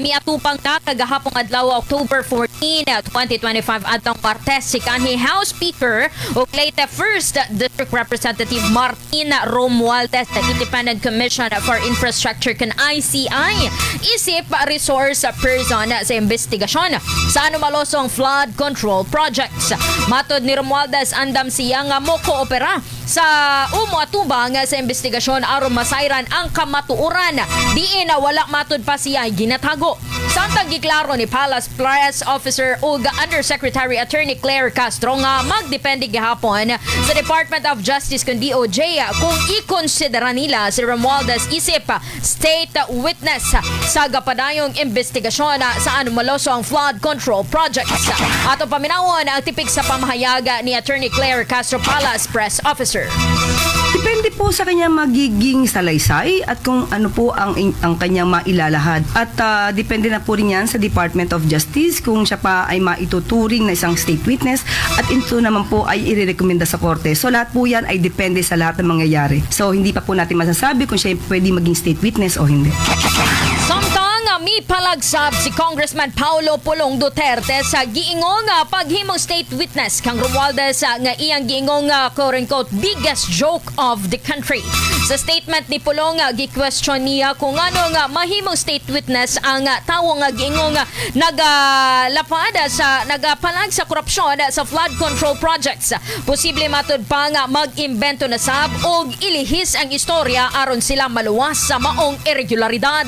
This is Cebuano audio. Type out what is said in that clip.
Miatupang na kagahapong adlaw, October 14, 2025, adtong Martes, si kanhi House Speaker ug Leyte First District Representative Martin Romualdez sa Independent Commission for Infrastructure kan ICI isip resource person sa investigasyon sa anomalosong flood control projects. Matod ni Romualdez, andam siya nga mo koopera sa umo atubang sa investigasyon aron masayran ang kamatuoran diin wala, matud pa siya, ginatago. Samtang giklaro ni Palace Press Officer ug Undersecretary Attorney Claire Castro nga magdepende gihapon sa Department of Justice kun DOJ kung ikonsidera nila si Romualdez isip state witness sa gapadayong investigasyon sa anomalosong flood control projects. Ato paminawon ang tipik sa pamahayag ni Attorney Claire Castro, Palace Press Officer. Depende po sa kanyang magiging salaysay at kung ano po ang kanyang mailalahad. At depende na po rin yan sa Department of Justice kung siya pa ay maituturing na isang state witness at ito naman po ay irerekomenda sa korte. So lahat po yan ay depende sa lahat ng mangyayari. So hindi pa po natin masasabi kung siya ay pwede maging state witness o hindi. Samtang mipalagsab si Congressman Paulo Pulong Duterte sa giingong paghimong state witness kang Romualdez nga iyang giingong quote-unquote biggest joke of the country. Sa statement ni Pulong, gi-question niya kung ano nga mahimong state witness ang tawo nga giingong nagalapad sa nagapalag sa korupsyon sa flood control projects. Posible, matud pa, nga mag-imbento na sab og ilihis ang istorya aron sila maluwas sa maong irregularidad.